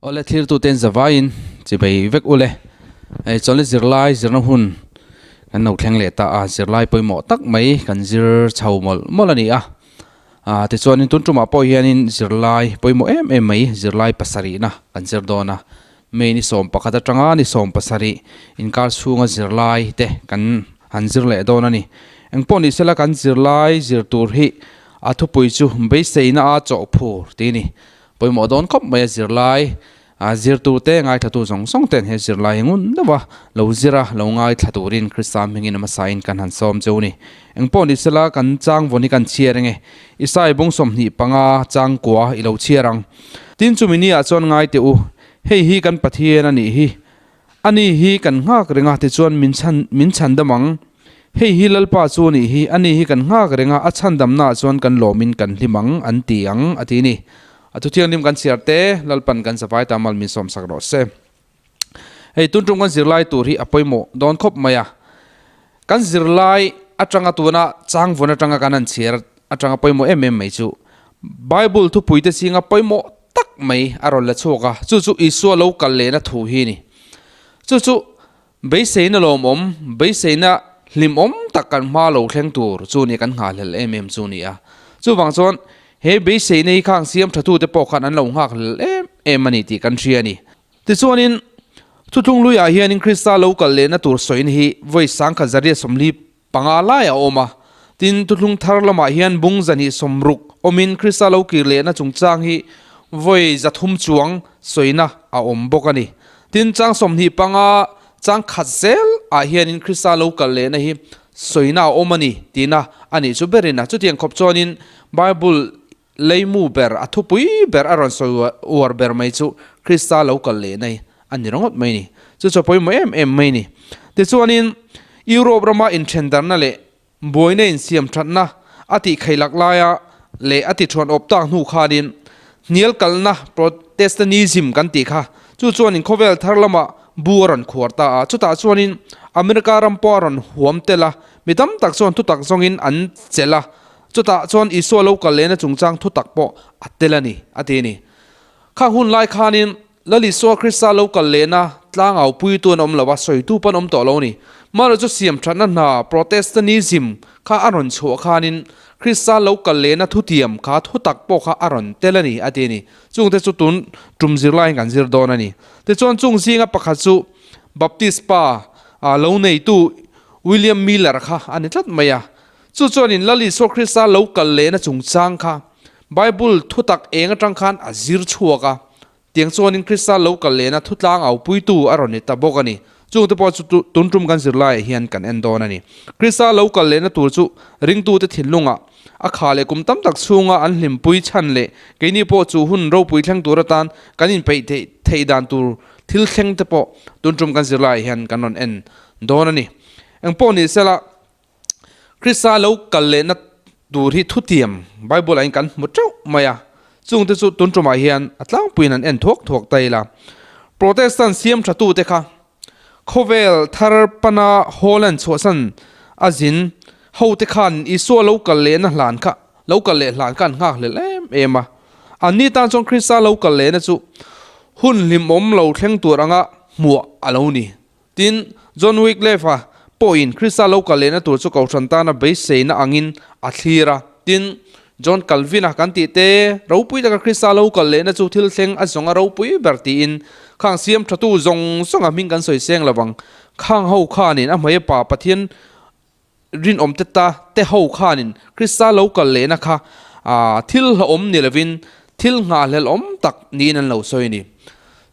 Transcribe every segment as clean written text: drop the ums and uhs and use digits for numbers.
Awle thlirtuten zavaiin chibei vek ule. Hei chawlhni zirlai zirna hun kan lo thleng leh ta a, zirlai pawimawh tak mai kan zir chho mawlh mawlh a ni a. Ah tichuanin tun tumah pawh hianin zirlai pawimawh em em mai zirlai pasarihna kan zir dawn a. May ni 11 atanga ni 17 inkar chhunga zirlai te kan han zir leh dawn a ni. Engpawh ni sela kan zirlai zir tur hi a thupui chu beiseina a chawhphur tih a ni. Pawimawh dawn khawp mai a zirlai a zirtute ngaithlatu zawng zawng ten he zirlai hi ngun deuh a lo zir a lo ngaithla turin Krista hmingin a hmasain kan han sawm cheu ni. Engpawh ni sela kan chang vawn hi kan chhiar enge Isai bung 25 changkua i lo chhiar ang. Tin chumi ni ah chuan ngai teh u, hei hi kan Pathian a nih hi. Ani hi kan nghak reng a tichuan min chhan min chhandam ang. Hei hi Lalpa chu a nih hi, ani hi kan nghak reng a, a chhandamnaah chuan kan lawmin kan hlim ang, an ti ang, a ti ni. A thu thianghlim kan chhiar te, Lalpan kan zavai ta mal min sawmsak rawh se. Hei tun tum kan zirlai tur hi a pawimawh dawn khawp mai a. Kan zirlai atanga tuna changvawn atanga kan han chhiar atanga pawimawh em em mai chu Bible thupuite zinga pawimawh tak mai a rawn la chhuak a, chu chu Isua lo kal lehna thu hi a ni. Chu chu beiseina lawmawm, beiseina hlimawm tak kan hma lo thleng tur chu ni kan nghahhlelh em em chu a ni a. Chuvang chuan he beiseina hi khang siam thatute pawh khan an lo nghakhlelh em em a ni tih kan hria a ni. Tichuanin, Thutlung luiah hianin Krista lo kal lehna tur sawiin hi vawi sangkhat zariat 45 lai a awm a. Tin, Thutlung thar lamah hian bung 260 awmin Krista lo kir lehna chungchang hi vawi 300 chuang sawina a awm bawk a ni. Tin, chang 25 chang khat zel ah hianin Krista lo kal lehna hi sawina a awm a ni tihna a nih chu berin a. Chutiang khawp chuanin Bible Leimu ber, a thupui ber a rawn sawi uar ber mai chu Krista lo kal leh nai a ni ringawt mai ni. Chu chu a pawimawh em em mai ni. Tichuanin, Europe rama inthendarna leh buaina insiam thatna a tih khailak laia leh a ti thuan awp tak hnu khanin hnial kalna Protestantism kan tih kha chu chuanin khawvel thar lamah bu a rawn khuar ta a. Chutah chuanin America ram pawh a rawn huam tel a, mi tam tak chuan thutak zawngin an chelh a. Chutah chuan Isua lo kal lehna chungchang thutak pawh a tel a ni, a ti a ni. Khang hun lai khanin Lal Isua Krista lo kal lehna tlangau puitu an awm lo a, sawitu pawh an awm tawh lo a ni. Mahlo chu siamthatna hna, Protestantism, kha a rawn chhuah khanin Krista lo kal lehna thutiam kha thutak pawh kha a rawn tel a ni, a ti a ni. Chungte chu tun tum zirlaiin kan zir dawn a ni. Tichuan chung zinga pakhat chu Baptist pa lo neitu William Miller kha a ni tlat mai a. Chu chuanin Lal Isua Krista lo kal lehna chungchang kha Bible thutak eng atang khan a zir chhuak a, tiang chuanin Krista lo kal lehna thutlang aupuitu a rawn ni ta bawk a ni. Chungte pawh chu tun tum kan zirlaiah hian kan en dawn a ni. Krista lo kal lehna tur chu ringtute thinlungah a kha leh kum tam tak chhunga an hlimpui chhan leh keini pawh chu hun ropui thleng tur atan kan inpeih theih dan tur thil thlengte pawh tun tum kan zirlaiah hian kan rawn en dawn a ni. Engpawh ni sela. Krista lo kal lehna tur hi thutiam Bible ah in kan hmu teuh mai a, chungte chu tun tumah hian a tlangpuiin an en thuak thuak ta ila. Protestant siam tha tute kha khawvel thar pana Holland chhuahsan a zin hote khan Isua lo kal lehna hlan kha lo kal leh hlan kha an nghakhlel em em a. Anni tan chuan Krista lo kal lehna chu hun hlimawm lo thleng tur anga hmuah a lo ni. Tin, John Wycliffe-a pawhin Krista lo kal lehna tur chu Kohhran tana beiseina angin a thlir a. Tin, John Calvin-a kan tih te, ropui taka Krista lo kal lehna chu thil thleng a zawnga ropui ber tiin khang siam thatu zawng zawnga hming kan sawi seng lo vang. Khang ho khanin a hmei pa Pathian rinawm te ta te ho khanin Krista lo kal lehna kha thil hlauhawm ni lovin thil nghahhlelhawm tak niin an lo sawi a ni.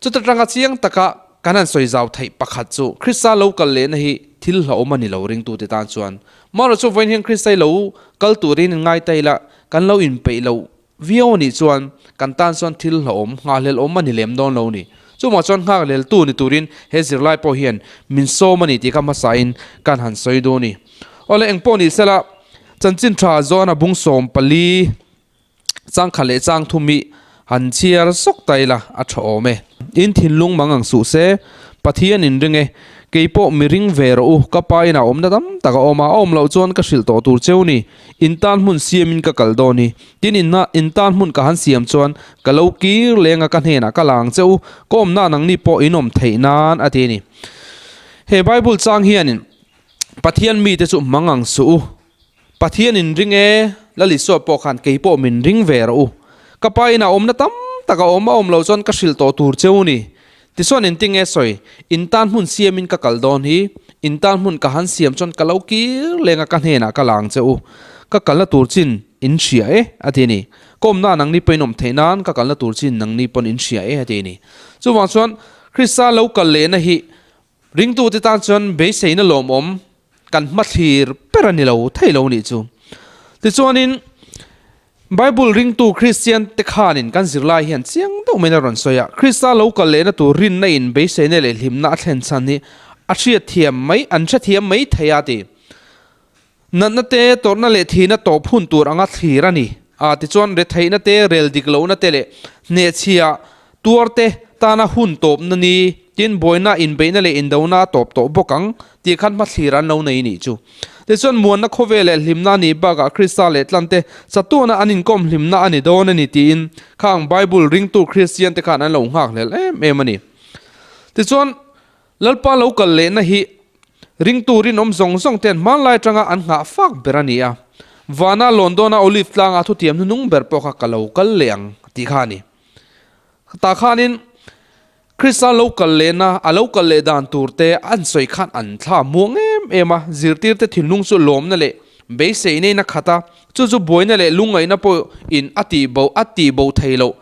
Chuta tanga chiang taka kan han sawi zau theih pakhat chu Krista lo kal lehna hi thil hlauhawm a ni lo ringtute tan chuan. Marawh chu vawiin hian Krista hi lo kal turin in ngai ta ila kan lo inpeih loh Viau a nih chuan kan tan chuan thil hlauhawm, nghahhlelhawm a ni lem dawn lo a ni. Chumah chuan nghakhleltu ni turin he zirlai pawh hian min sawm a ni tih kha hmasain kan han sawi duh a ni. Awle engpawh ni sela, chanchin tha zawn a bung 14 changkhat leh changthum hi han chhiar sawk ta ila a tha awm e. In thinlung mang ang suh se, Pathian in ring e, kei pawh mi ring ve rawh u, ka pa inah awmna tam tak a awm a, a awm loh chuan ka hrilh tawh tur cheu ni, in tan hmun siamin ka kal dawn hi, tin inna in tan hmun ka han siam chuan ka lo kir leng a ka hnenah ka la ang che u, ka awmna nangni pawh in awm theih nan a ti a ni. He Bible chang hianin Pathian mite chu hmang ang suh u, Pathian in ring e, Lal Isua pawh khan kei pawh min ring ve rawh u. Ka pa inah awmna tam tak a awm, a awm loh chuan ka hrilh tawh tur cheu ni. Tichuan engtin nge sawi, in tan hmun siamin ka kal dawn hi, in tan hmun ka han siam chuan ka lo kir leng a ka hnenah ka la ang che u. Ka kalna tur chin in hria e, a ti a ni. Ka awmna nangni pawhin awm theih nan ka kalna tur chin nangni pawn in hria e, a ti a ni. Chuvang chuan Krista lo kal lehna hi Ringtute tan chuan beiseina lawmawm kan hmathlir ber a ni lo thei lo nih chu. Tichuanin, Bible ringtu Kristian te khanin kan zirlai hian chiang deuh maiin a rawn sawi a, Krista lo kal lehna tur rinna in beiseina leh hlimna a thlen chhan hi a hriatthiam mai, an hrethiam mai thei a ti. Natna te, tawrhna leh thihna tawp hun tur anga thlir a ni a, tichuan retheihna te, rel dik lohna te leh hnehchhia tuar te tana hun tawpna ni, tin buaina, inbeihna leh indona a tawp tawh bawk ang tih khan hmathlir an lo nei nih chu. Tichuan muanna khawvel leh hlimna a nih bakah Krista leh tlante chatuana an inkawm hlimna a ni dawn a ni tiin khang Bible ringtu Kristian te khan an lo nghakhlel em em a ni. Tichuan Lalpa lo kal lehna hi ringtu rinawm zawng zawng ten hmanlai atanga an nghah fak ber a ni a. Vana lawn dawna Olive tlanga thutiam hnunung ber pawh kha ka lo kal leh ang tih kha a ni. Tah khanin Krista lo kal lehna, a lo kal leh dan tur te an sawi khan an thla muang em em a, zirtirte thinlung chu lawmna leh beiseina in a khat a, chu chu buaina leh lungngaihna pawh in a tihbo a tihbo thei loh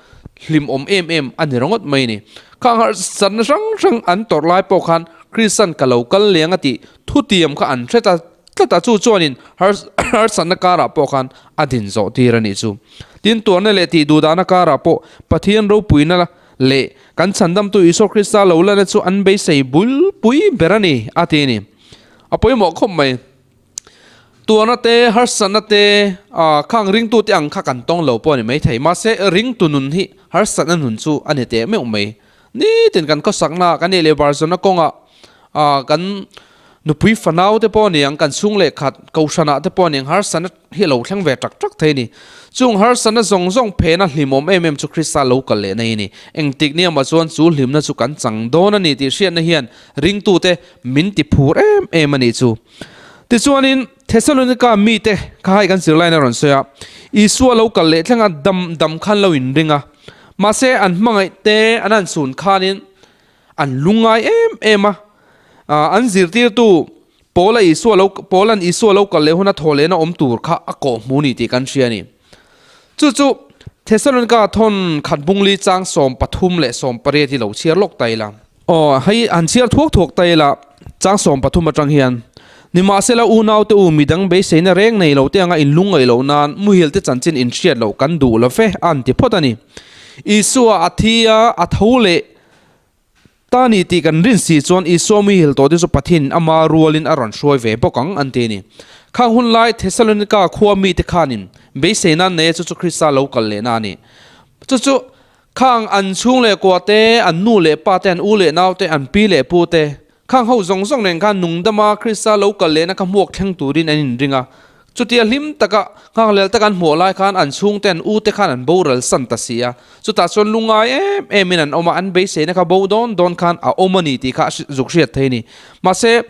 hlimawm em em a ni ringawt mai a ni. Khang harsatna hrang hrang an tawrh lai pawh khan Kristian ka lo kal leng a tih thutiam kha an hre ta tlat a, chu chuanin harsatna karah pawh khan a din zawh tir a nih chu. Tin, tuarna leh tih duhdahna karah pawh Pathian ropuina leh kan chhandamtu Isua Krista lo lana chu an beisei bulpui ber a ni a ti a ni. A pawimawh khawp mai. Tuarna te, harsatna te, khang ringtute ang kha kan tawng lo pawh a ni maithei. Mahse, ringtu nun hi harsatna nun chu a ni teh meuh mai. Nitin kan khawsakna, kan ei leh bar zawnna kawngah kan nupui fanau te pawh a ni ang, kan chhung leh khat kohhranah te pawh a ni ang, harsatna hi a lo thleng ve tak tak thei a ni. Chung harsatna zawng zawng phena hlimawm em em chu Krista lo kal leh nei a ni. Engtik ni amah chuan chu hlimna chu kan chang dawn a ni tih hriatna hian ringtute min ti phur em em a nih chu. Tichuanin, Thessalonika mite kha hai kan zirlaiin a rawn sawi a, Isua lo kal leh thlenga dam dam khan lo inring a, mahse an hmangaih te an han chhun khanin an lungngai em em a, an zirtirtu Paula Isua lo Paula'n Isua lo kal leh huna thaw lehna awm tur kha a kawh hmu ni tih kan hria a ni. Chu chu Thessalonika thawn khat bungli chang 13 leh 18 hi lo chhiar lawk ta ila. Aw, hei han chhiar thuak thuak ta ila, chang 13 atang hian, Nimahsela unaute u midang beiseina reng nei lo te anga in lungngaih loh nan muhil te chanchin in hriat loh kan duh lo fe a an ti phawt a ni. Isua a thi a, a tho leh ta ni tih kan rin si chuan Isua muhil tawh te chu Pathianin ama rualin a rawn hruai ve bawk ang an ti a ni. Khang hun lai Thessalonika khua mite khanin beiseina an nei a chu chu Krista lo kal lehna a ni. Chu chu Khang an chhung leh kua te, an nu leh pa te, an u leh nau te, an pi leh pu te, khang ho zawng zawng nen khan nungdama Krista lo kal lehna kha hmuak thleng turin an inring a. Chutia hlim taka nghakhlel taka an hmuh lai khan an chhung te, an u te khan an boral san ta si a. Chutah chuan lungngai em emin an awm a, an beiseina kha bo dawn dawn khan a awm a ni tih kha zuk hriat thei a ni. Mahse,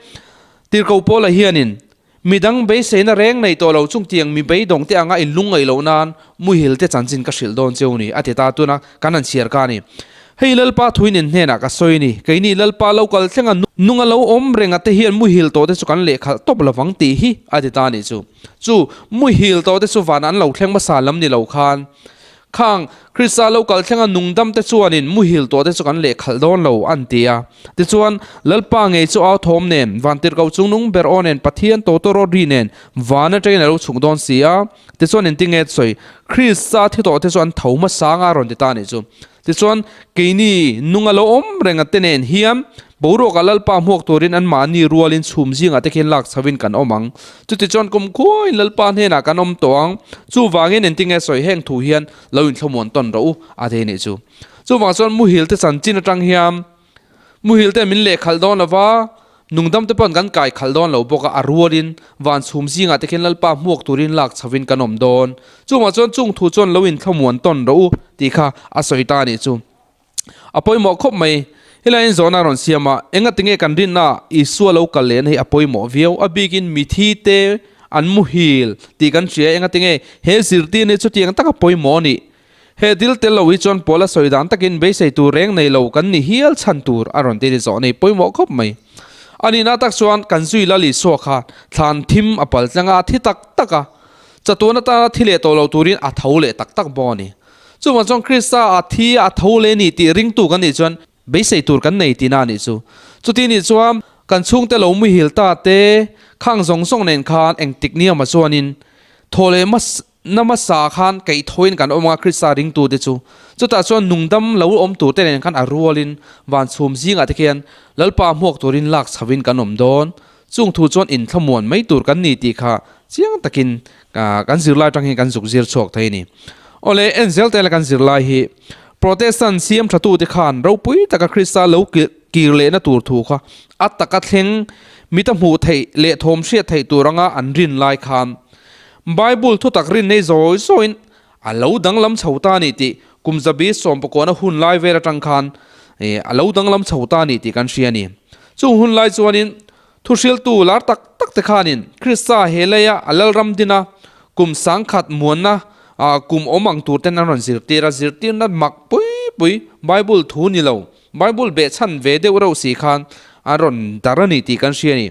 Tirhkoh Paula hianin Midang beiseina reng nei tawh lo chung tiang mi beidawng te anga in lungngaih loh nan muhil te chanchin ka hrilh dawn cheu ni, a ti ta tuna kan han chhiar ka ni. Hei Lalpa thuin in hnenah ka sawi ni, keini Lalpa lo kal thlenga nunga lo awm renga te hian muhil tawh te chu kan lehkhalh tawp lovang tih hi, a ti ta nih chu. Chu muhil tawh te chu vanah an lo thleng hmasa lam ni lo khan Khang, Krista lo kal thlenga nungdam te chuanin muhil tawh te chu kan lehkhalh dawn lo, an ti a. Tichuan, Lalpa ngei chu au thawm nen, vantirhkoh chungnung ber aw nen, Pathian tawtawrawt ri nen, van atangin a lo chhuk dawn si a. Tichuan, engtin nge sawi? Krista thi tawh te chu an tho hmasa anga rawn ti ta a nih chu. Tichuan, keini nunga lo awm renga te nen hian boruakah Lalpa hmuak turin anmahni rualin chhum zingah te khian lak chhoin kan awm ang. Chutichuan kum khuain Lalpa hnenah kan awm tawh ang. Chuvangin engtinge sawi heng thu hian lo inthlamuan tawn rawh u a ti a nih chu. Chuvang chuan muhil te chanchin atang hian. Muhil ten min leh khalh dawn lova, nungdam te pawn kan kai khalh dawn lo bawk a, a rualin van chhum zingah te khian Lalpa hmuak turin lak chhovin kan awm dawn. Chungah chuan chung thu chuan lo inthlamuan tawn rawh u tih kha a sawi ta a nih chu. A pawimawh khawp mai. Helaiin zawhna a rawn siam a, engatinge kan rinna Isua lo kal lehna hi a pawimawh viau, a bikin mithi te an muhil tih kan hria, engatinge he zirtirna hi chutiang taka pawimawh a nih? He dil tel lo hi chuan Paula sawi dan takin beisei tur reng nei lo kan ni hial chhan tur a rawn ti ni zawh nei pawimawh khawp mai. A nihna tak chuan kan zui Lal Isua kha thlan thim a pal tlang a, a thi tak tak a, chatuan atana thi leh tawh lo turin a tho leh tak tak bawk a ni. Chuvang chuan Krista a thi a tho leh ni tih ringtu kan nih chuan beisei tur kan nei tihna a nih chu. Chuti nih chuan kan chhungte lo muhil ta te khang zawng zawng nen khan engtik niamah chuanin thaw leh na hmasa khan keihthawiin kan awm anga Krista ringtu te chu. Chutah chuan nungdam lo awm tur te nen khan a rualin van chhum zingah te khian Lalpa hmuak turin lak chhoin kan awm dawn. Chung thu chuan inthlamuan mai tur kan ni tih kha chiang takin kan zirlai atang hian kan zuk zir chhuak thei a ni. Awle, en zel tela kan zirlai hi Protestant siam thatute khan ropui taka Krista lo kir lehna tur thu kha a taka thleng mita hmuh theih leh thawm hriat theih tur anga an rin lai khan Bible thutak rin nei zawi zawiin a lo danglam chho ta a ni tih kum zabi sawmpakawna hun lai vel atang khan a lo danglam chho ta a ni tih kan hria a ni. Chung hun lai chuanin thuhriltu lar tak tak te khanin Krista he leia a lalram dina kum sangkhat muanna kum awm ang tur ten an rawn zirtir a, zirtirna mak pui pui Bible thu ni lo, Bible behchhan ve deuh reuh si khan an rawn dar a ni tih kan hria a ni.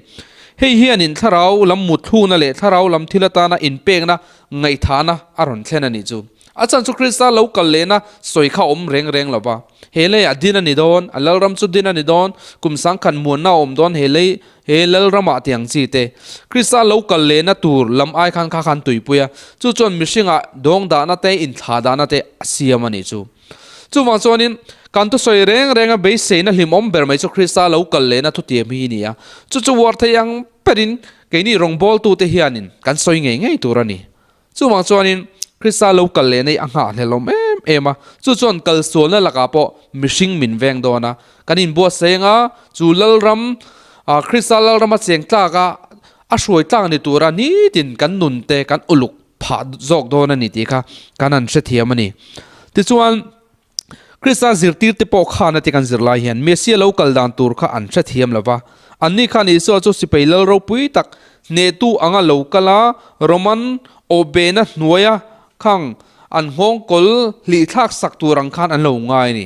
Hei hianin thlarau lam mutthlukna leh thlarau lam thil atana inpekna ngaihthahna a rawn thlen a nih chu. A chan chu Krista lo kal lehna sawi kha awm reng reng lo va. He leiah din a ni dawn, a lalram chu din a ni dawn, kum sangkhat muanna a awm dawn he lei he lalramah tih ang chi te. Krista lo kal lehna tur lam ai khan kha khan tuipui a, chu chuan mihringah dawng dahna te, inthlah dahna te a siam a nih chu. Chuvang chuanin, kan thusawi reng renga beiseina hlimawm ber mai chu Krista lo kal lehna thutiam hi a ni a. Chu chu uar thei ang perin keini rawngbawltute hianin kan sawi ngei ngei tur a ni. Chuvang chuanin, Krista lo kal lehna hi a nghahhlelawm em em a, chu chuan kalsualna lakah pawh mihring min veng dawn a. Kan inbuatsaih anga chu Lalram, Krista Lalrama cheng tlaka a hruai tlak ni tura nitin kan nunte kan uluk phah zawk dawn a ni tih kha kan han hrethiam a ni. Tichuan, Krista zirtirte pawh khan a ti kan zir lai hian Messia lo kal dan tur kha an hrethiam lo va. Anni khan Isua chu sipai lal ropui tak hnehtu anga lo kal a, Roman awhbehna hnuaia khang an nghawngkawl hlihthlak sak tur ang khan an lo ngai a ni.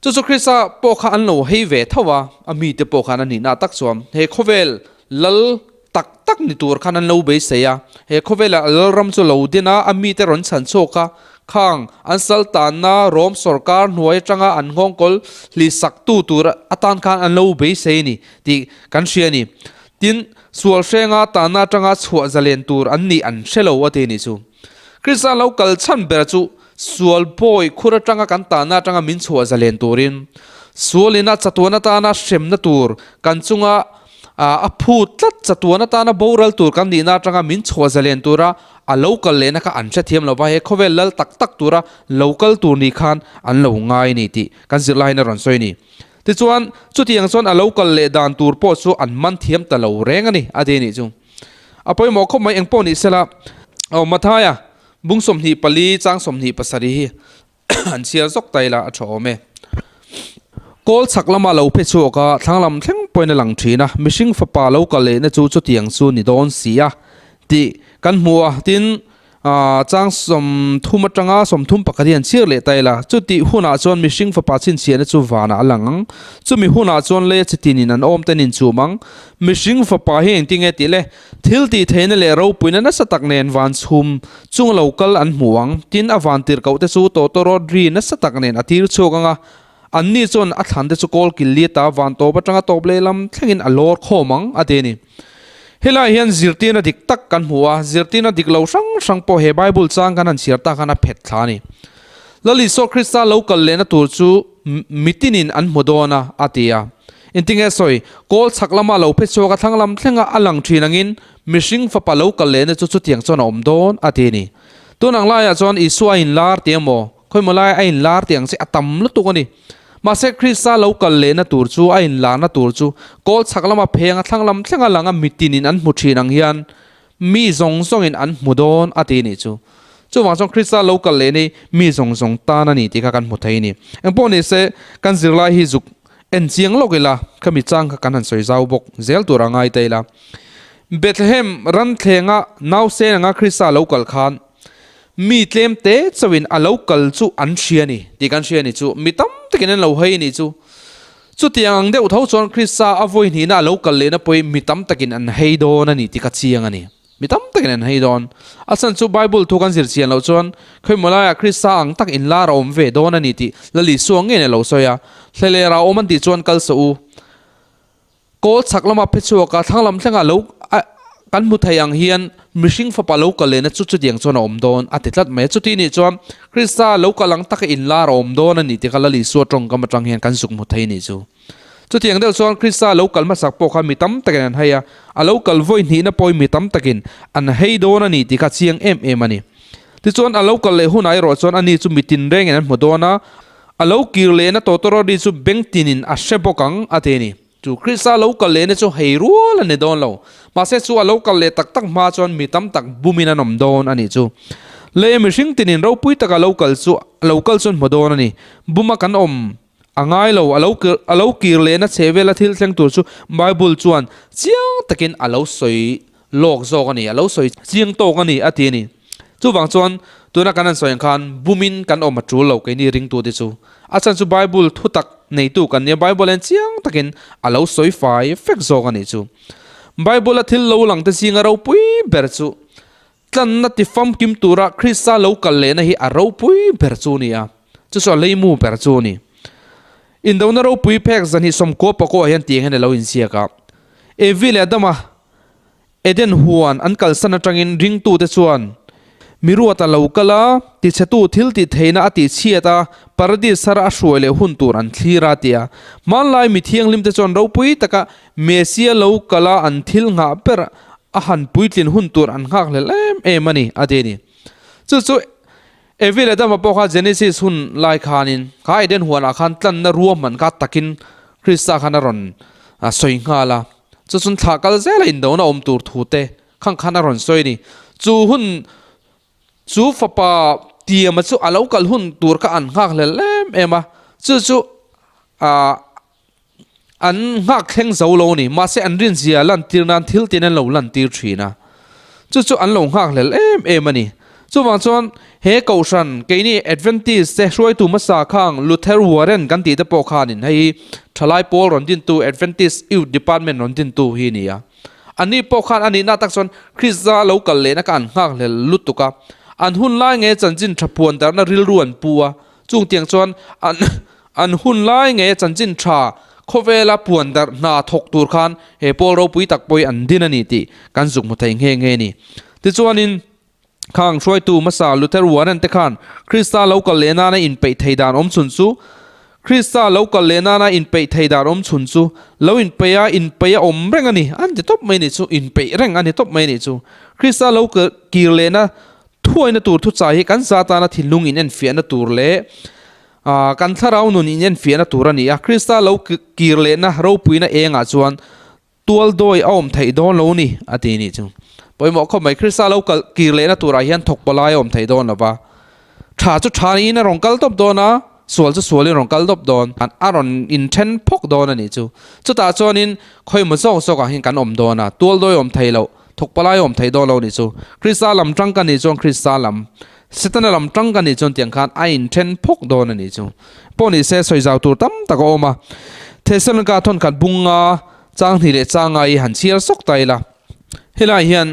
Chu chu Krista pawh kha an lo hei ve tho a, a mite pawh khan a nihna tak chuan he khawvel lal tak tak ni tur khan an lo beisei a, he khawvela a lalram chu lo din a, a mite rawn chhan chhuak a, khang an sal tanna Rom sawrkar hnuai atanga an nghawngkawl hli sak tu tur atan khan an lo beisei a ni tih kan hria a ni. Tin, sual hrenga tanna atanga chhuah zalen tur an nih an hre lo a ti a nih chu. Krista lo kal chhan ber chu sual bawi khur atanga kan tanna atanga min chhuah zalen turin, sualina chatuan atana hremna tur kan chunga A phu tlat chatuan atana boral tur kan nihna atanga min chhuah zalen tura a lo kal lehna kha an hrethiam lo va, he khawvel lal tak tak tura lo kal tur ni khan an lo ngai a ni tih kan zirlaiin a rawn sawi a ni. Tichuan, chutiang chuan a lo kal leh dan tur pawh chu an man thiam ta lo reng a ni, a ti a nih chu. A pawimawh khawp mai engpawh ni sela, aw Mathaia bung 24 chang 27 hi An chhiar zawk ta ila a tha awm e. Kawl chhak lama lo phe chhuak a, thlang lam thleng pawhin a lang thin a, mihring fapa lo kal lehna chu chutiang chu ni dawn si a tih kan hmu a, tin chang 30 atanga 31 hi an chhiar leh ta ila, chutih hunah chuan mihring fapa chhinchhiahna chu vanah a lang ang, chumi hunah chuan leia chitinin an awm ten inchum ang, mihring fapa hi engtinge tih le? Thil tih theihna leh ropuina nasa tak nen van chhum chung lo kal an hmu ang. Tin, a van tirhkoh te chu tawtawrawt ri nasa tak nen a tir chhuak ang a, anni chuan a thlan te chu kawl kil li ata van tawp atanga tawp lehlam thlengin a lawr khawm ang, a ti a ni. Helai hian zirtirna dik tak kan hmu a, zirtirna dik lo hrang hrang pawh he Bible chang kan han chhiar tak khan a phet thla a ni. Lal Isua Krista lo kal lehna tur chu mitinin an hmu dawn a, a ti a. Engtinge sawi, kawl chhak lama lo phe chhuak a thlang lam thlenga a lang thin angin mihring fapa lo kal lehna chu chutiang chuan a awm dawn, a ti a ni. Tun ang laiah chuan Isua a inlar tih emaw, khawimaw lai a inlar tih ang chi a tam lutuk a ni. Mahse Krista lo kal lehna tur chu a inlarna tur chu kawl chhak lama pheng a thlang lam thlenga langa mitinin an hmu thin ang hian mi zawng zawngin an hmu dawn a ti nih chu. Chuvang chuan Krista lo kal leh ni mi zawng zawng tan a ni tih kha kan hmu thei a ni. Engpawh ni se kan zirlai hi zuk en chiang lawk ila khami chang kha kan han sawi zau bawk zel tur a ngai ta ila. Bethlehem ran thlenga nausen anga Krista lo kal khan Mi tlem te chauhin a lo kal chu an hria a ni tih kan hria a ni chu. Mi tam takin an lo hei a ni chu. Chutiang ang deuh tho chuan Krista a vawi hnihna a lo kal lehna pawhin mi tam takin an hei dawn a ni tih ka chiang a ni. Mi tam takin an hei dawn. A chhan chu Bible thu kan zir chian loh chuan khawimaw laiah Krista ang tak inlar a awm ve dawn a ni tih Lal Isua ngeiin a lo sawi a. Hlelera awm an tih chuan kal suh u. Kawl chhak lama phe chhuak a, thlang lam thlengah lo kan hmu thei ang hian mihring fapa lo kal lehna chu chutiang chuan a awm dawn a ti tlat mai a. Chuti nih chuan Krista lo kal ang taka inlar a awm dawn a ni tih kha Lal Isua tawngkam atang hian kan zuk hmu thei a nih chu. Chutiang deuh chuan Krista lo kal hmasak pawh kha mi tam takin an hei a, a lo kal vawi hnihna pawhin mi tam takin an hei dawn a ni tih kha chiang em em a ni. Tichuan a lo kal leh hunah erawh chuan ani chu mi tinrengin an hmu dawn a, A lo kir lehna tawtawrawt chu beng tinin a hre bawk ang, a ti a ni. Chu Krista lo kal lehna chu hei rual a ni dawn lo. Mahse chu a lo kal leh tak tak hma chuan mi tam tak bumin an awm dawn a nih chu. Lei a mihring tinin ropui taka lo kal chu a lo kal chuan hmu dawn a ni. Buma kan awm a ngai lo, a lo a lo kir lehna chhehvela thil thleng tur chu Bible chuan chiang takin a lo sawi lawk zawk a ni, a lo sawi chiang tawk a ni, a ti a ni. Chuvang chuan tuna kan han sawi ang khan bumin kan awm a tul lo keini ringtute chu. A chhan chu Bible thu tak neitu kan nia, Bible hian chiang takin a lo sawi fai fek zawk a nih chu. Bible a thil lo lang te zinga ropui ber chu tlanna ti famkim tura Krista lo kal lehna hi a ropui ber chu a ni a, chu chu a leimu ber chu a ni. Indona ropui phek zahnih sawmkua pakua hian tiang hian a lo inziak a, Evi leh Adama Eden huan an kalsan atangin ringtute chuan mi ruat a lo kal a, tichhetu thil tih theihna a tihchhiat a, Paradis thara a hruai leh hun tur an thlir a ti a. Hmanlai mi thianghlimte chuan ropui taka Messia lo kal a an thil nghah ber a han puitlin hun tur an nghakhlel em em a ni, a ti a ni. Chu chu Evi leh Adama pawh kha Genesis hun lai khanin kha Eden huanah khan tlanna ruahman kha takin Krista khan a rawn sawi nghal a. Chu chun thlah kal zela indona awm tur thu te khang khan a rawn sawi a ni. Chu hun chu fapa tiama chu a lo kal hun tur kha an nghak hlel em em a, chu chu ah an nghak thleng zo lo a ni. Mahse an rinzia lantir nan thil tin an lo lantir thin a, chu chu an lo nghak hlel em em a ni. Chuvang chuan he Kohhran keini Adventist te hruaitu hmasa khang Luther Warren kan tih te pawh khanin hei hi thalai pawl rawn dintu Adventist Youth Department rawn dintu hi a ni a. Anni pawh khan a nihna tak chuan Krista lo kal lehna kha an nghakhlel lutuk a, an hun lai nge chanchin tha puan darhna rilru an pu a, chung tiang chuan an an hun lai nge chanchin tha khawvela puan darh hna thawk tur khan he pawl ropui tak pawh hi an din a ni tih kan zuk hmu thei nghe nghe a ni. Tichuanin. Khang hruaitu hmasa Luther Warren te khan Krista lo kal leh nana inpeih thei dan awm chhun chu Krista lo kal leh nana inpeih thei dan awm chhun chu lo inpeih a, inpeih a awm reng a ni an ti tawp mai nih chu, inpeih reng a ni tawp mai nih chu. Krista lo kir lehna thuaina tur thuchai hi kan za tana thinlung inenfiahna tur leh kan thlarau nun inenfiahna tur a ni a, Krista lo kir lehna ropuina engah chuan Tual dawi a awm theih dawn lo ni, a ti nih chu. Pawimawh khawp mai, Krista lo kal kir lehna turah hian thawk palai a awm theih dawn lo va. Tha chu tha niin a rawn kal tawp dawn a, sual chu sualin a rawn kal tawp dawn. A rawn inthen phawk dawn a nih chu. Chutah chuanin khawimaw zawk zawkah hian kan awm dawn a, tual dawi a awm theih loh, thawk palai a awm theih dawn lo nih chu. Krista lam tang ka nih chuan Krista lam, Setana lam tang ka nih chuan tiang khan a inthen phawk dawn a nih chu. Pawh ni se sawi zau tur tam tak a awm a. Thesalonika thawnkhat bunga Changhnih leh Changai i han chhiar sawk ta ila. Helai hian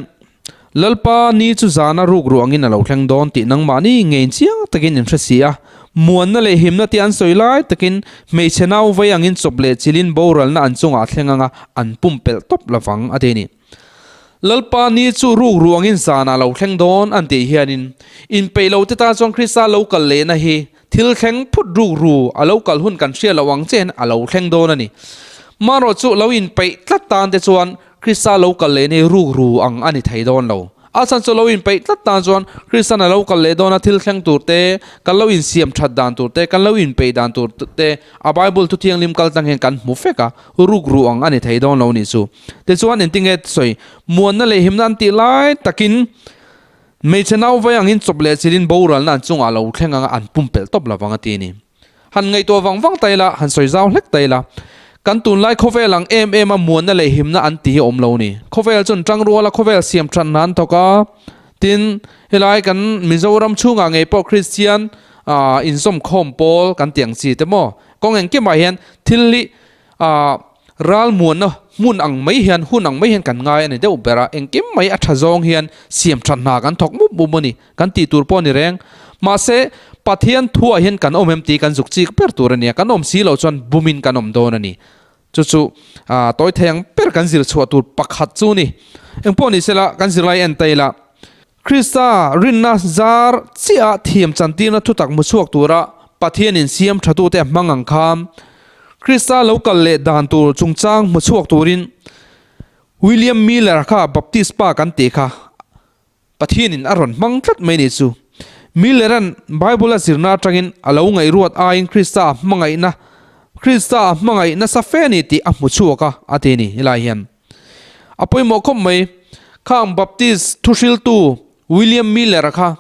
Lalpa ni chu zana ruk ruangin a lo thleng dawn tih nangmahni ngeiin chiang takin in hre si a. Muanna leh himna tih an sawi lai takin hmeichhe nau vei angin chawp leh chilin boralna an chungah a thleng anga an pumpelh tawp lovang a ti a ni. Lalpa ni chu ruk ruangin zanah lo thleng dawn an tih hianin inpeih lo te tan chuan Krista lo kal lehna hi thil thleng phut ruk ru a lo kal hun kan hria loh ang chen a lo thleng dawn a ni. Marawh chu lo inpeih tlat tan te chuan Krista lo kal lehna hi ruk ru ang a ni thei dawn lo. A chhan chu lo inpeih tlat tan chuan Kristan a lo kal leh dawn a thil thleng tur te, kan lo insiam that dan tur te, kan lo inpeih dan tur te a Bible thu thianghlim kal tlang hian kan hmu fek a, ruk ruh ang a ni thei dawn lo nih chu. Tichuan engtinge sawi muanna leh himna an tih lai takin hmeichhe nauvai angin chawp leh chilhin boralna an chungah lo thleng anga an pumpelh tawp lovang a ti a ni. Han ngaihtuah vang vang ta ila, han sawi zau hlek ta ila, kan tunlai khawvel ang em em a muanna leh himna an ti hi a awm lo ni. Khawvel chuan tangruala khawvel siam thatna an thawk a, tin, helai kan Mizoram chhungah ngei pawh Kristian inzawmkhawm pawl kan tih ang chi te maw? Kawng engkimah hian thil hi ral muanna hmun ang mai hian, hun ang mai hian kan ngai a ni deuh ber a, engkim mai a tha zawng hian siam that hna kan thawk mup mup a ni. Kan tih tur pawh a ni reng. Mahse, Pathian thuah hian kan awm em tih kan zuk chik ber tur a nia. Kan awm si loh chuan bumin kan awm dawn a ni. Chu chu tawi thei ang ber kan zir chhuah tur pakhat chu ni. Engpawh ni sela, kan zirlai en ta ila. Krista rinna zar chiah thiam chantirna thutak hmu chhuak tura Pathianin siam thatute a hmang ang khan, Krista lo kal leh dan tur chungchang hmu chhuak turin William Miller kha Baptist pa kan tih kha Pathianin a rawn hmang tlat mai ni chu. Miller-a'n Bible a zirna atangin a lo ngaihruat aiin Krista a hmangaihna Krista a hmangaih nasa fe a ni tih a hmu chhuak a, a ti a ni. Helai hian a pawimawh khawp mai. Khang Baptist thuhriltu William Miller-a kha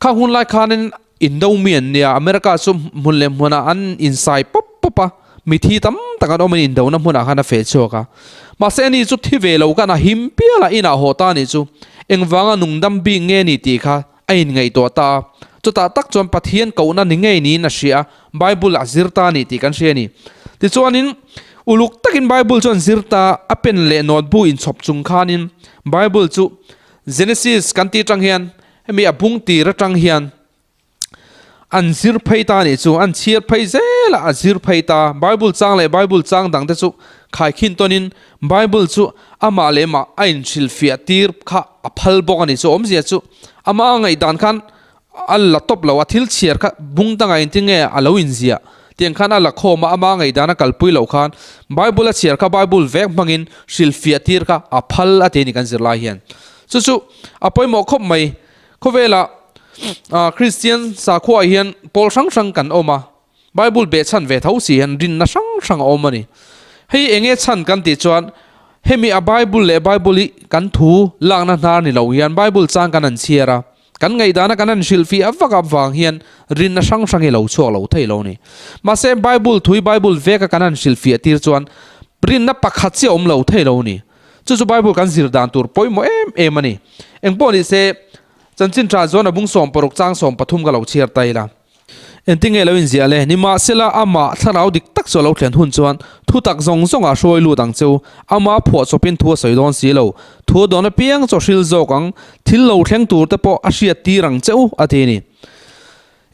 khang hun lai khanin Indo mi an nia, America chu hmun leh hmunah an insai pawp pawp a, mithi tam tak an awm in indona hmunah khan a feh chhuak a. Mahse ani chu thi ve lo khan a him pial a, inah haw ta anih chu engvanga nungdam bik nge ni tih kha a inngaihtuah ta a. Chutah tak chuan Pathian kohna ni ngei niin a hria a, Bible a zir ta a ni tih kan hria a ni. Tichuanin uluk takin Bible chuan zir ta a pen leh notebook inchhawp chung khanin Bible chu Genesis kan tih atang hian Hemi a bung tir atang hian an zir phei ta nih chu, an chhiar phei zel a, a zir phei ta. Bible chang leh Bible chang dang te chu khaikhin tawnin Bible chu amah leh mah a inhrilhfiah tir kha a phal bawk a ni chu. Awmzia chu amah a ngaihdan khan a la tawp lo, a thil chhiar kha bung dangah engtin nge a lo inziah tiang khan a la khawm a, amah a ngaihdan a kalpui loh khan Bible a chhiar kha Bible vek hmangin hrilhfiah tir kha a phal a ti a ni kan zirlai hian. Chu chu a pawimawh khawp mai. Khawvelah Kristian sakhuaah hian pawl hrang hrang kan awm a, Bible behchhan ve tho si hian rinna hrang hrang a awm a ni. Hei enge chhan kan tih chuan hemi a Bible leh Bible hi kan thu lakna hnar ni lo hian Bible chang kan han chhiar a, kan ngaihdana kan han hrilhfiah vak avang hian rinna hrang hrang hi lo chhuak lo thei lo a ni. Mahse Bible thu hi Bible veka kan han hrilhfiah tir chuan rinna pakhat chiah a awm lo thei lo a ni. Chu chu Bible kan zir dan tur pawimawh em em a ni. Engpawh ni se, chanchin tha chuan a bung 60 chang 13 ka lo chhiar ta ila. Engtinge lo inziah le? Nimahsela, amah thlarau dik tak chu a lo thlen hun chuan thu tak zawng zawngah hruai lut ang cheu. Amah phuah chawpin thu a sawi dawn si lo. Thu a dawn apiang chaw hril zawk ang, thil lo thleng tur te pawh a hriat tir ang cheu, a ti a ni.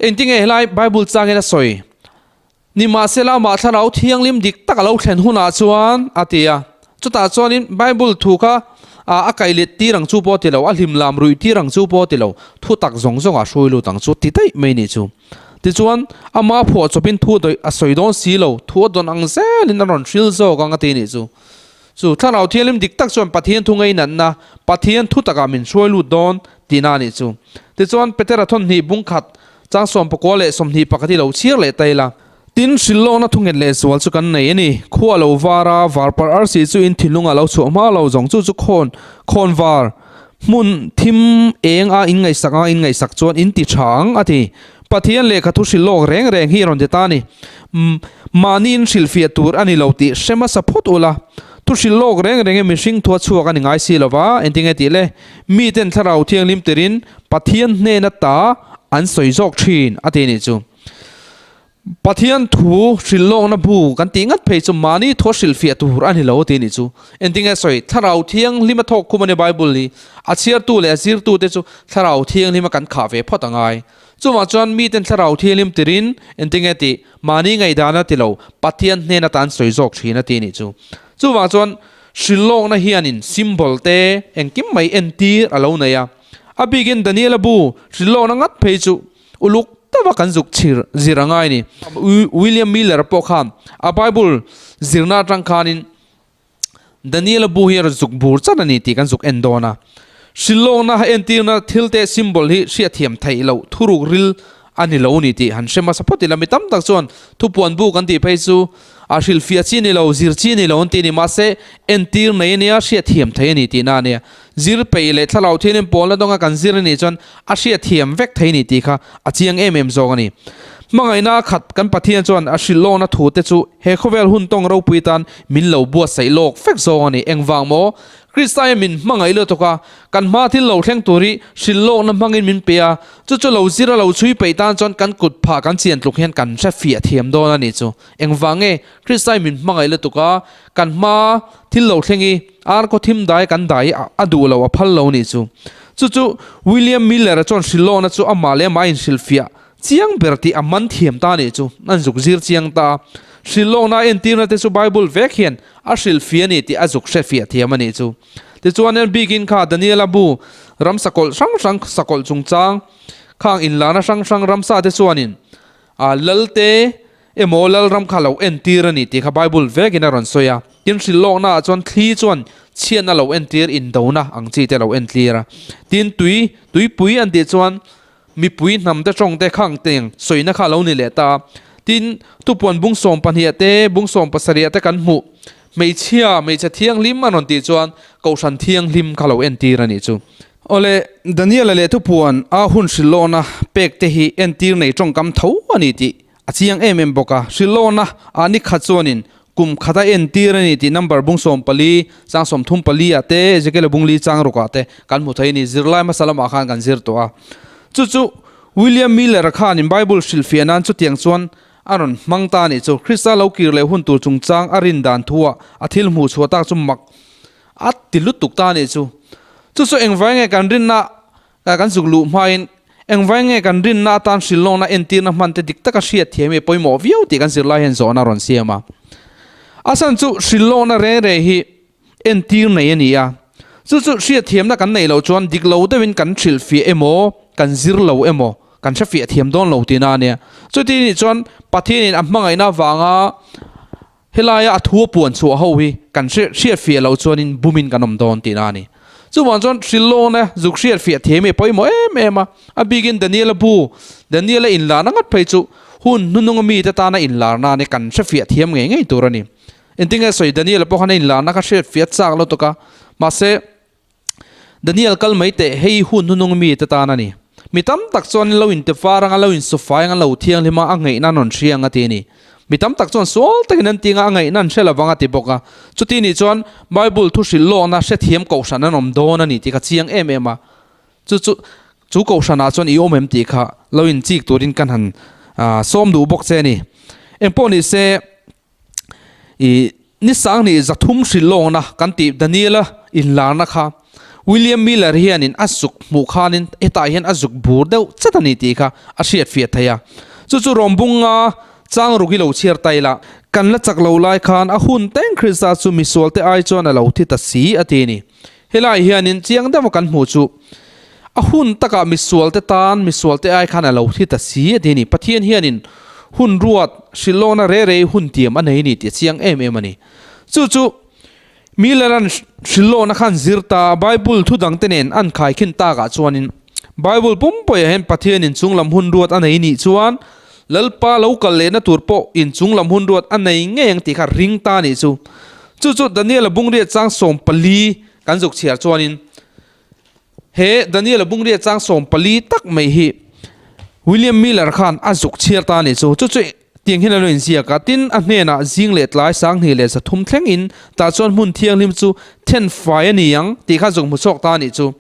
Engtinge helai Bible changin a sawi? Nimahsela amah thlarau thianghlim dik tak a lo thlen hunah chuan, a ti a. Chutah chuanin Bible thu kha a kaih let tir ang chu pawh a ti lo, a hlim lam ruih tir ang chu pawh a ti lo, thu tak zawng zawng a hruai lut ang chu ti daih mai nih chu. Tichuan, amah phuah chawpin thu dawih a sawi dawn si lo, thu a dawn ang zelin a rawn hril zawk ang a ti nih chu. Chu thlarau thianghlim dik tak chuan Pathian thu ngainatna, Pathian thu takah min hruai lut dawn tihna a nih chu. Tichuan, Petera thawnhnih bung khat Chang 19 leh 21 hi lo chhiar leh ta ila. Tin, hrilhlawkna thu nghet leh zual chu kan nei a ni. Khua lo var a, var parh arsi chu in thinlung a lo chhuah hma lo zawng chu chu khawn, khawn var, hmun thim eng a in ngaihsak anga in ngaihsak chuan in ti tha ang, a ti. Pathian lehkha thu hrilhlawk reng reng hi rawn ti ta a ni. Mahni in hrilhfiah tur a ni lo tih hre hmasa phawt ula. Thu hrilhlawk reng reng hi mihring thua chhuak a ni ngai si lova, engtinge tih le? Miten thlarau thianghlim tirin Pathian hnena ta an sawi zawk thin a ti nih chu. Pathian thu hrilhlawkna bu kan tih ngat phei chu mahni thu a hrilhfiah tur a ni lo a ti nih chu. Engtinge sawi? Thlarau Thianghlim a thawk khum a ni Bible hi. A chhiartu leh a zirtute chu Thlarau Thianghlim a kan khah ve phawt a ngai. Chuvang chuan miten Thlarau Thianghlim tirin engtinge tih mahni ngaihdan a ti lo, Pathian hnena ta an sawi zawk thin a ti nih chu. Chuvang chuan hrilhlawkna hianin symbol te engkim mai entir a lo nei a. A bikin Daniela bu hrilhlawkna ngat phei chu uluk taka kan zuk chhir zir a ngai a ni. William Miller pawh khan a Bible zirna atang khanin Daniela bu hi a rawn zuk bur chat a ni tih kan zuk en dawn a. Hrilhlawkna entirna thilte symbol hi hriatthiam theih loh thuruk ril a ni lo ni tih han hre hmasa phawt ila. Mi tam tak chuan thupuan bu kan tih phei chu a hrilhfiah chi ni lo, zir chi ni lo an ti a ni. Mahse, entir nei a nia, hriatthiam theih a ni tihna a nia. Zir peih leh thlarau thianin pawlna dawnga kan zir a nih chuan a hriatthiam vek thei ni tih kha a chiang em em zawk a ni. Hmangaihna a khat kan Pathian chuan a hrilhlawkna thute chu he khawvel hun tawng ropui tan min lo buatsaih lawk vek zawk a ni. Engvang maw? Krista hian min hmangaih lutuk a, kan hma thil lo thleng tur hi hrilhlawkna hmangin min pe a, chu chu lo zir a lo chhui peih tan chuan kan kut phah kan chian tluk hian kan hre fiah thiam dawn a ni chu. Engvang nge Krista hian min hmangaih lutuk a, kan hma thil lo thleng hi ar khaw thim dai kan dai hi a duh lo a phal lo a nih chu. Chu chu William Miller-a chuan hrilhlawkna chu amah leh amah a inhrilhfiah Chiang ber tih a man thiam ta nih chu an zuk zir chiang ta a. Hrilhlawkna a entirna te chu Bible vek hian a hrilhfia a ni tih a zuk hrefiah thiam a nih chu. Tichuan hian bikin kha Daniela bu ram sakawlh hrang hrang sakawlh chungchang khang inlarna hrang hrang ramsa te chuanin a lalte emaw lalram kha lo entir a ni tih kha Bible vekin a rawn sawi a. Tin hrilhlawkna ah chuan thli chuan chhiatna lo entir indona ang chi te lo entlir a. Tin tui tuipui an tih chuan Mipui hnamte tawngte khang teng sawina kha a lo ni leh ta. Tin, tupuan bung 12 te, bung 17 te kan hmuh. Hmeichhia, hmeichhe thianghlim an rawn tih chuan Kohhran thianghlim kha lo entir a nih chu. Awle, Daniela leh tupuan a hun hrilhlawna pek te hi entir nei tawngkam tho a ni tih a chiang em em bawk a. Hrilhlawna ah ni khat chuanin kum khat a entir a ni tih number bung 14, chang 34 ah te, Ezekiel bung li chang ruk ah te kan hmu thei a ni. Zirlai hmasa lamah khan kan zir tawh a. Chu chu William Miller-a khanin Bible hrilhfiah nan chutiang chuan a rawn hmang ta a nih chu. Krista lo kir leh hun tur chungchang a rin dan thuah a thil hmuh chhuah tak chu mak a ti lutuk ta a nih chu. Chu chu engvai nge kan rinna Kan zuk luh hmain engvai nge kan rinna atan hrilhlawkna entirna hman te dik taka hriat thiam hi pawimawh viau tih kan zirlai hian zawhna a rawn siam a. A chhan chu hrilhlawkna reng reng hi entir nei a ni a, chu chu hriat thiamna kan neih loh chuan dik lo deuhin kan hrilhfiah emaw kan zir lo emaw kan hrefiah thiam dawn lo tihna a nia. Chuti nih chuan Pathianin a hmangaihna avanga Helaia a thu a puan chhuah ho hi kan hriatfiah loh chuanin bumin kan awm dawn tihna a ni. Chuvang chuan Hrilhlawna zuk hriatfiah thiam hi a pawimawh em em a, a bikin Daniela bu, Daniela inlarna ngat phei chu hun hnununga mite tana inlarna a ni, kan hrefiah thiam ngei ngei tur a ni. Engtin nge sawi Daniela pawh khan a inlarna kha hriatfiah chak lutuk a, mahse Daniel kal mai teh, hei hun hnunung mite tan a ni. Mi tam tak chuan lo inte far anga, lo insufai anga, lo thianghlim a, a ngaihna an rawn hria ang a ti a ni. Mi tam tak chuan sual takin an ti anga, a ngaihna an hre lo vang a ti bawk a. Chuti nih chuan Bible thu hrilh lawkna hrethiam kohhran an awm dawn a ni tih kha chiang em em a. Chu chu chu kohhranah chuan i awm em tih kha lo inchik turin kan han sawm duh bawk che a ni. Engpawh ni se. I ni sang 300 hrilhlawkna kan tih Daniela inlarna kha William Miller hianin a zuk hmuh khanin hetah hian a zuk bur deuh chat a ni tih kha a hriatfiah thei a. Chu chu Rawmbunga chang ruk hi lo chhiar ta ila, kan la chak lo lai khan a hun teng Krista chu misualte ai chuan a lo thi ta si a ti a ni. Helai hianin chiang deuha kan hmuh chu a hun takah misualte tan misualte ai khan a lo thi ta si a ti a ni. Pathian hianin hun ruat hrilhlawkna re rei hun tiam a nei a ni tih a chiang em em a ni. Chu chu Miller-a'n hrilhlawkna khan zir ta Bible thu dangte nen an khaikhin takah chuanin Bible pumpuiah hian Pathianin chunglam hun ruat a nei nih chuan Lalpa lo kal lehna tur pawh inchung lam hun ruat a nei ngei ang tih kha ring ta nih chu. Chu chu Daniela bungriat chang 14 kan zuk chhiar chuanin he Daniela bungriat chang 14 tak mai hi William Miller khan a zuk chhiar ta nih chu. Chu chu tiang hian a lo inziak a, tin a hnenah zing leh tlai 2300 thleng in tah chuan hmun thianghlim chu then fai a ni ang tih kha zuk hmu chhuak ta nih chu.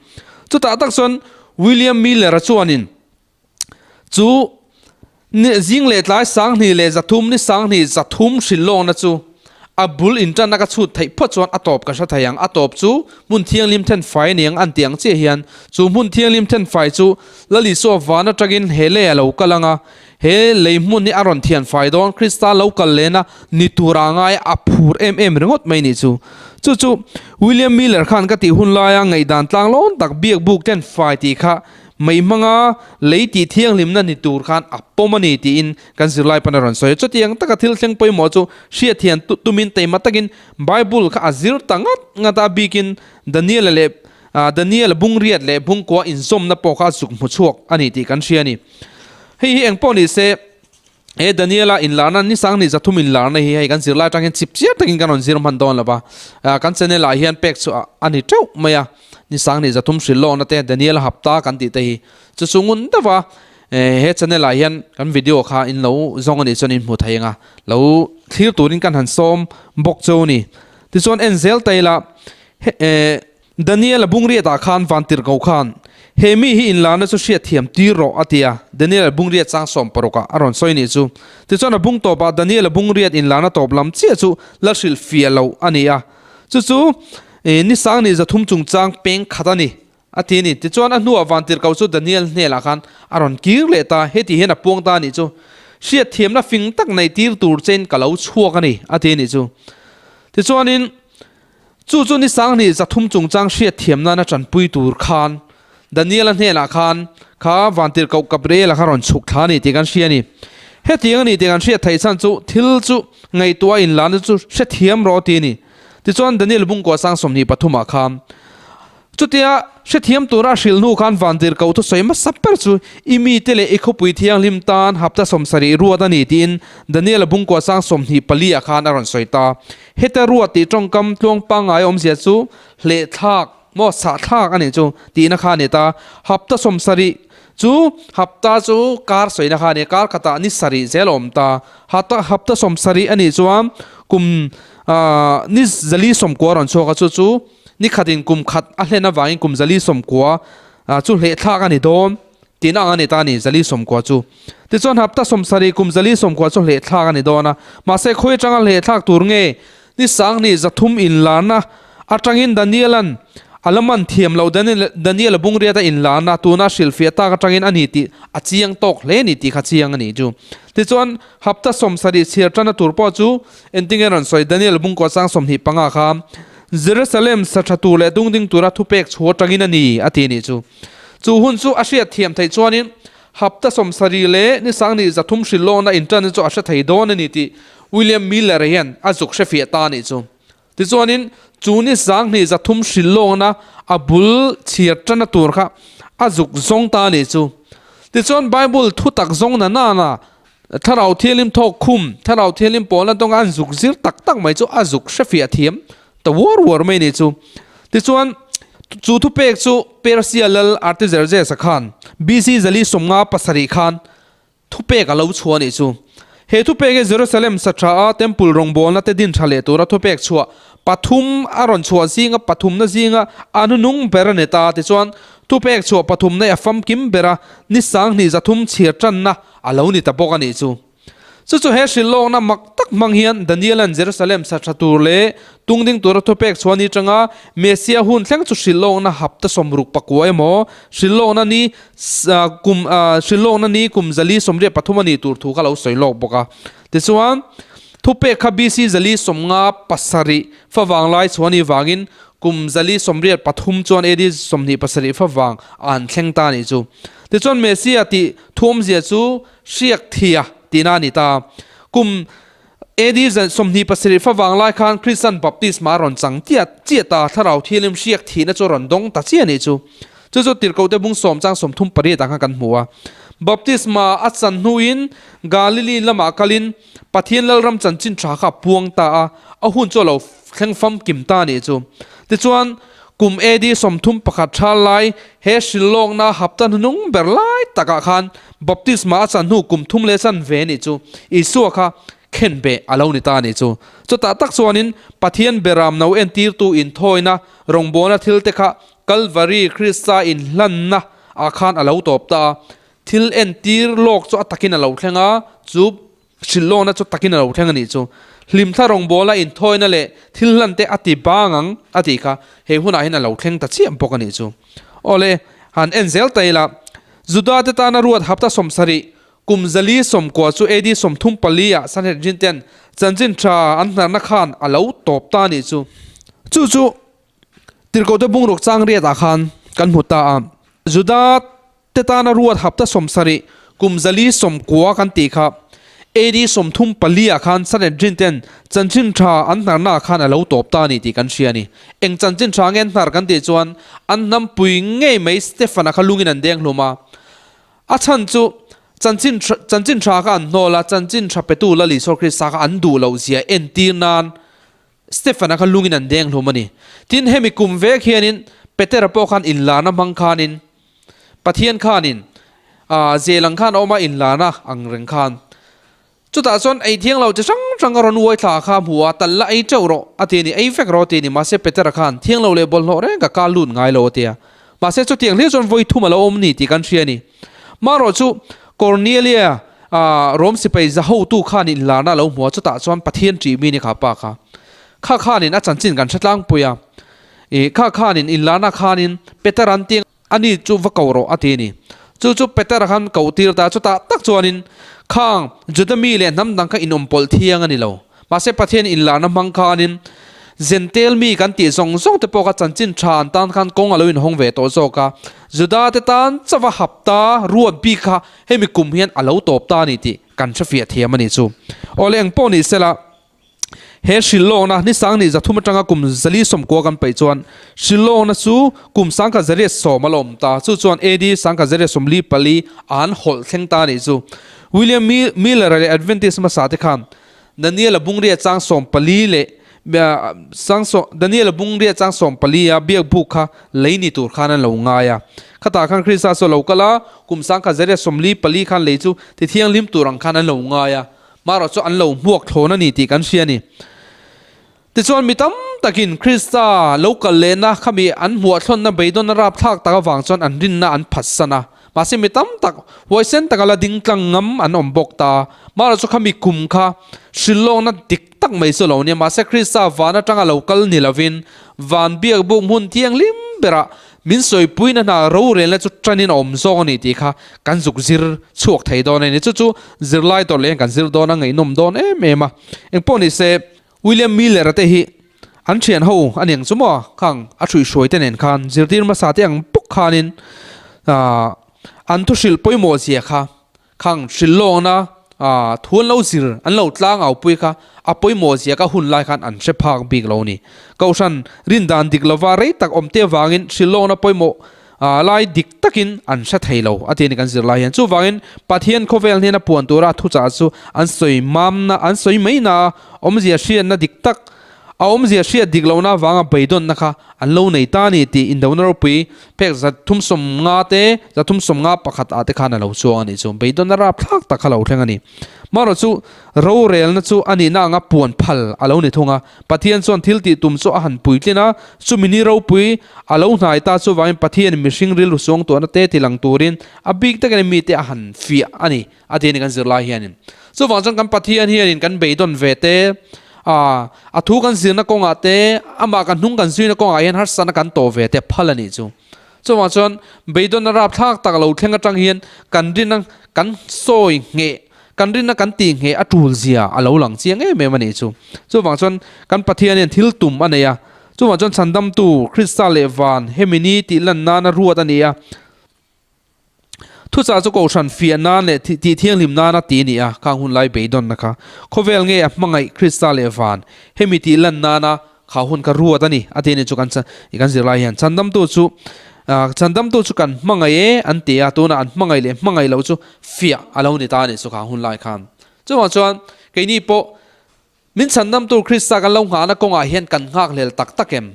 Chutah tak chuan William Miller-a chuanin Chu ni zing leh tlai 2300 ni 2300 hrilhlawkna chu a bul inṭanna ka chhut theih phawt chuan a tawp ka hre thei ang. A tawp chu hmun thianghlim thenfai a ni ang an ti ang chiah hian chu hmun thianghlim thenfai chu Lal Isua van aṭangin he lei a lo kal ang a, he lei hmun hi a rawn thianfai dawn Krista lo kal lehna ni tura ngai a phur em em ringawt mai nih chu. Chu chu William Miller khan ka tih hun laia ngaihdan tlanglawn tak biak buk thenfai tih kha Mei hmanga lei tih thianghlimna ni tur khan a pawm a ni tiin kan zirlai pawn a rawn sawi a. Chutiang taka thil thleng pawimawh chu hriatthian tumin teima takin Bible kha a zir ta ngat ngat a, a bikin Daniela leh Daniel bungriat leh bungkua inzawmna pawh kha a zuk hmu chhuak a ni tih kan hria a ni. Hei hi eng pawh ni se, he Daniela inlarna ni sang ni 300 inlarna hi hei kan zirlai atang hian chip chiar takin kan rawn zir hman dawn lo va, kan channel ah hian pek chu a ni teuh mai a, ni sang ni 300 hrilh lawkna te Daniela hapta kan tih te hi chu chu ngun deuh a, he channel ah hian kan video kha in lo zawng a nih chuan in hmu thei ang a, lo thlir turin kan han sawm bawk chu a ni. Tichuan en zel ta ila, Daniel-a bungriatah khan vantirhkoh khan, He mi hi inlarna chu hriatthiam tir rawh, a ti a. Daniel-a bungriat chang 16 ah a rawn sawi nih chu. Tichuan a bung tawpah Daniel-a bungriat inlarna tawp lam chiah chu la hrilh fiah loh a ni a. Chu chu ni sang ni 300 chungchang peng khat a ni, a ti a ni. Tichuan a hnuah vantirhkoh chu Daniel hnelah khan a rawn kir leh ta. Heti hian a puang ta a nih chu. Hriatthiamna fing tak nei tir tur chein ka lo chhuak a ni, a ti a nih chu. Tichuanin. Chu chu ni 10,300 chungchang hriatthiam nana tanpui tur khan Daniel-a hnenah khan kha vantirhkoh Gabriel-a kha rawn chhuk thla a ni tih kan hria a ni. Hetiang a ni tih kan hriat theih chhan chu thil chu ngaihtuah a inlana chu hrethiam rawh ti a ni. Tichuan Daniel bungkua sang 23 ah khan Chutia hrethiam tura a hrilh hnu khan vantirhkoh thusawi hmasa ber chu i mite leh i khawpui thianghlim tan hapta 70 ruat a ni tiin Daniel-a bungkua sang 24 ah khan a rawn sawi ta. Heta ruat tih tawngkam tluang pangngai awmzia chu hlehthlak maw sahthlak a nih chu tihna kha a ni ta. Hapta 70 chu hapta chu kar sawina kha a ni a, kar khatah ni sarih zel a awm ta. Hata hapta 70 a nih chuan kum ni 490 a rawn chhuak a, chu chu ni khatin kum khat a hlen avangin kum 490 chu hlehthlak a ni dawn. Tin ang a ni ta a ni, 490 chu. Tichuan hapta 70 kum 490 chu hlehthlak a ni dawn a. Mahse khawi atanga hlehthlak tur nge ni 10,300 inlarna atangin Daniela'n a la man thiam loh Daniel-a bungriata inlarna tuna hrilhfiah tak atangin a ni tih a chiang tawk hle ni tih kha chiang a ni chu. Tichuan hapta 70 chhiar tana tur pawh chu entinge rawn sawi Daniel bungkaw sang 25 kha Jerusalem sa tha tur leh dungding tura thupek chhu atangin a ni a ti a nih chu. Chu hun chu a hriat thiam theih chuanin hapta 70 leh ni 10,300 hrilh lawkna inṭanna chu a hre thei dawn a ni tih William Miller hian a zuk hre fiah ta a nih chu. Tichuanin chu ni 10,300 hrilh lawkna a bul chhiar ṭanna tur kha a zuk zawng ta a nih chu. Tichuan Bible thutak zawng na nana Thlarau Thianghlim thawk khum, Thlarau Thianghlim pawlna tawnga an zuk zir tak tak mai chu a zuk hre fiah thiam ta uar uar mai a nih chu. Tichuan, chu thupek chu Persia lal Artaxerxes-a khan BC 457 khan thupek a lo chhuah a nih chu. He thupek hi Jerusalem sa tha a temple rawngbawlna te din tha leh tura thupek chhuah pathum a rawn chhuah zinga pathumna zinga a hnunung ber a ni ta. Tichuan, thupek chhuah pathumna hi a famkim ber a, ni 10,300 chhiar tanna A lo ni ta bawk a nih chu. Chu chu he hrilh lawkna mak tak hmang hian Daniela'n Jerusalem sa tha tur leh tung ding tura thupek chhuah ni atanga Messia hun thleng chu hrilh lawkna hapta 69 emaw hrilh lawkna ni kum hrilh lawkna ni kum 483 a nih tur thu kha lo sawi lawk bawk a. Tichuan, thupek kha BC 457 favang lai chhuah ni vangin kum 483 chuan AD 27 favang a han thleng ta a nih chu. Tichuan Messia tih Thuamzia chu hriak thia tihna a ni ta. Kum AD 27 favang lai khan Kristian baptisma a rawn chang chiah chiah ta, Thlarau Thianghlim hriak thihna chu a rawn dawng ta chiah a nih chu. Chu chu Tirhkohte bung sawm chang 38 ah khan kan hmu a. Baptisma a chan hnuin Galili lamah kalin Pathian Lalram chanchin tha kha a puang ta a, a hun chu a lo thleng famkim ta a nih chu. Tichuan, Kum AD 31 tha lai he hrilhlawkna hapta hnunung ber lai takah khan baptisma a chan hnu kum thum leh chan ve nih chu Isua kha khen beh a lo ni ta a nih chu. Chutah tak chuanin Pathian beram no entirtu inthawina rawngbawlna thil te kha Kalvari Krista inhlanna ah khan a lo tawp ta a. Thil entir lawk chu a takin a lo thleng a, chu Hrilhlawkna chu takin a lo thleng a nih chu. Hlimthla rawngbawla inthawina leh thil hlan te a ti bang ang a tih kha hei hunah hian a lo thleng ta chiah bawk a nih chu. Awle, han en zel ta ila, Juda te tana ruat hapta 70, kum 490 chu AD 34 ah Sanhedrin ten chanchin tha an hnarna khan a lo tawp ta a nih chu. Chu chu Tirhkohte bungruk chang riatah khan kan hmu ta a. Juda Te tana ruat hapta 70, kum 490 kan tih kha. AD 34 ah khan Sanhedrin ten chanchin tha an hnarna ah khan a lo tawp ta a ni tih kan hria a ni. Eng chanchin tha nge an hnar kan tih chuan an hnampui ngei mai Stefan-a kha lungin an deng hlum a. A chhan chu chanchin chanchin tha kha an hnawl a, chanchin tha petu Lal Isua Krista kha an duh loh zia entir nan Stefan-a kha lungin an deng hlum a ni. Tin, hemi kum vek hianin Petera pawh khan inlarna hmang khanin Pathian khanin zel ang khan a awm a, inlarna ang reng khan. Chutah chuan ei thiang lo chi hrang hrang a rawn uai thla kha a hmu a, tal la ei teuh rawh a ti a ni, ei vek rawh a ti a ni. Mahse Petera khan thiang lo leh bawlhhlawh reng ka kal lut ngai lo a ti a. Mahse chutiang hlir chuan vawi thum a lo awm ni tih kan hria a ni. Marawh chu Cornelia Rom sipai za hotu khan inlarna a lo hmu a, chutah chuan Pathian ṭih mi ni kha pa kha. Kha khanin a chanchin kan hre tlangpui a. Ih, kha khanin inlarna khanin Petera'n tiang a ni chu va ko rawh a ti a ni. Chu chu Petera khan koh tir ta, chutah tak chuanin khang Juda mi leh hnam dang kha inawm pawlh thiang a ni lo. Mahse Pathian inlarna hmang khanin Zentel mi kan tih zawng zawng te pawh kha chanchin tha an tan khan kawng a lo inhawng ve tawh zawk a. Juda te tan chauha hapta ruat bik kha hemi kum hian a lo tawp ta a ni tih kan hrefiah thiam a ni chu. Awle eng pawh ni sela, he hrilhlawkna ni sang ni 300 atanga kum 490 kan peih chuan hrilhlawkna chu kum 1820 a la awm ta. Chu chuan AD 1844 an hawlh thleng ta a nih chu. William Miller-a leh Adventist hmasa te khan Daniel-a bungria chang 14 leh sang Daniel-a bungria chang 14 a biak buk kha lei ni tur khan an lo ngai a. Khatah khan Krista chu a lo kal a, kum 1844 khan lei chu ti thianghlim tur ang khan an lo ngai a. Marawh chu an lo hmuak thlawn a ni tih kan hria a ni. Tichuan mi tam takin Krista lo kal lehna khami an hmuah thlawnna beidawnna rapthlak tak avang chuan an rinna an phatsan a. Mahse mi tam tak huaisen taka la ding tlang ngam an awm bawk ta. Marawh chu khami kum kha hrilhlawkna dik tak mai chu lo nia. Mahse Krista van atanga lo kal ni lovin van biakbuk hmun thianghlim berah min sawipuina hna rorelna chu tanin a awm zawk a ni tih kha kan zuk zir chhuak thei dawn a ni. Chu chu zirlai tawrh leh hian kan zir dawn a, ngaihnawm dawn em em a. Engpawh ni se William Miller-a te hi an thian ho a niang chu maw? Khang a hruihhruai te nen khan zirtir hmasa te ang bawk khanin an thu hrilh pawimawh zia kha khang hrilh lawngna thu an lo zir an lo tlang au pui kha a pawimawh zia kha hun lai khan an hre phak bik lo a ni. Kohhran rindan dik lova rei tak awm te avangin hrilh lawngna pawimawh Lai dik takin an hre thei lo a ti a ni kan zir lai hian. Chuvangin Pathian khawvel hnena puan tura thuchah chu an sawi mamna, an sawi mai na, awmzia hriatna dik tak, a awmzia hriat dik lohna avanga beidawnna kha an lo nei ta a ni tih indona ropui phek 350 te, 351 ah te khan a lo chuang a nih chu. Beidawnna rapthlak tak kha lo thleng a ni. Marawh chu rorelna chu a nihna anga puan phal a lo ni thung a. Pathian chuan thil tih tum chu a han puitlin a, chumi ni ropui a lo hnai ta chuvangin Pathianin mihring rilru suangtuahna te ti lang turin a bik takin mite a han fiah a ni a ti a ni kan zirlai hianin. Chuvang chuan kan Pathian hianin kan beidawn ve te, a thu kan zirna kawngah te, amah kan hnung kan zuina kawngah hian harsatna kan tawh ve te phal a nih chu. Chuvang chuan beidawnna rapthlak tak lo thleng atang hian kan rinna kan sawi ngheh, kan rinna kan tih ngheh a tul zia a lo lang chiang em em a nih chu. Chuvang chuan kan Pathian hian thil tum a nei a, chuvang chuan chhandamtu Krista leh van hemi ni tih lan nana ruat a ni a. Thuchah chu kohhran fiah nan leh tih thianghlim nana ti a ni a, khang hun lai beidawnna kha khawvel nge a hmangaih Krista leh van hemi tih lan nana kha hun kha ruat a ni a ti a ni chu kan kan zirlai hian chhandamtu chu chhandamtu chu kan hmangaih e an ti a, tunah an hmangaih leh hmangaih loh chu fiah a lo ni ta a ni chu khang hun lai khan. Chuvang chuan keini pawh min chhandamtu Krista kan lo nghahna kawngah hian kan nghakhlel tak tak em?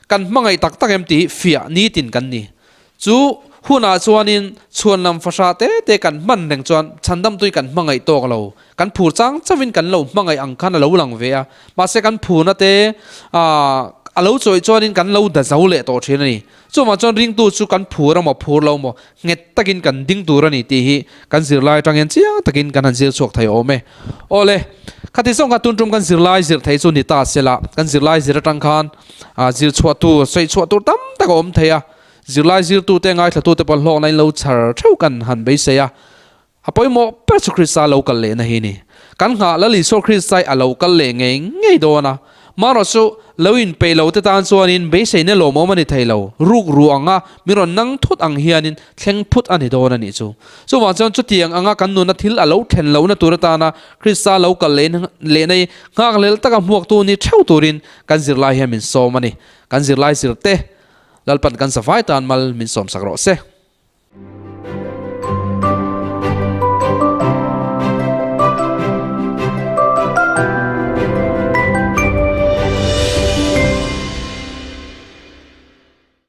Kan hmangaih tak tak em tih fiah nitin kan ni. Chu hunah chuanin chhuanlam fahra te te kan hman reng chuan chhandamtui kan hmangaih tawk lo. Kan phur chang chauhin kan lo hmangaih ang khan a lo lang ve a. Mahse kan phurna te a lo chawih chuanin kan lo da zo leh tawh thin a ni. Chuvang chuan ringtu chu kan phur a maw phur lo maw nghet takin kan ding tur a ni tih hi kan zirlai atang hian chiang takin kan han zir chhuak thei awm e. Awle, khati zawng kha tun tum kan zirlai zir thei chu ni ta sela, kan zirlai zir atang khan zir chhuah tur, sawi chhuah tur tam tak a awm thei a, zirlai zirtute ngaithlatute pawh hlawkna in lo chhar theuh kan han beisei a. A pawimawh ber chu Krista lo kal lehna hi a ni. Kan nghah Lal Isua Krista hi a lo kal leh ngei ngei dawn a. Marawh chu lo inpeih lo te tan chuanin beiseina lawmawm a ni thei lo, ruk ru anga min rawn nang thut ang hianin thleng phut a ni dawn a nih chu. Chuvang chuan chutiang anga kan nuna thil a lo thlen lohna tur atana Krista lo kal leh nei nghakhlel taka hmuaktu ni theuh turin kan zirlai hian min sawm a ni. Kan zirlai zirte Lalpan kan zavai tan mal min sawmsak rawh se.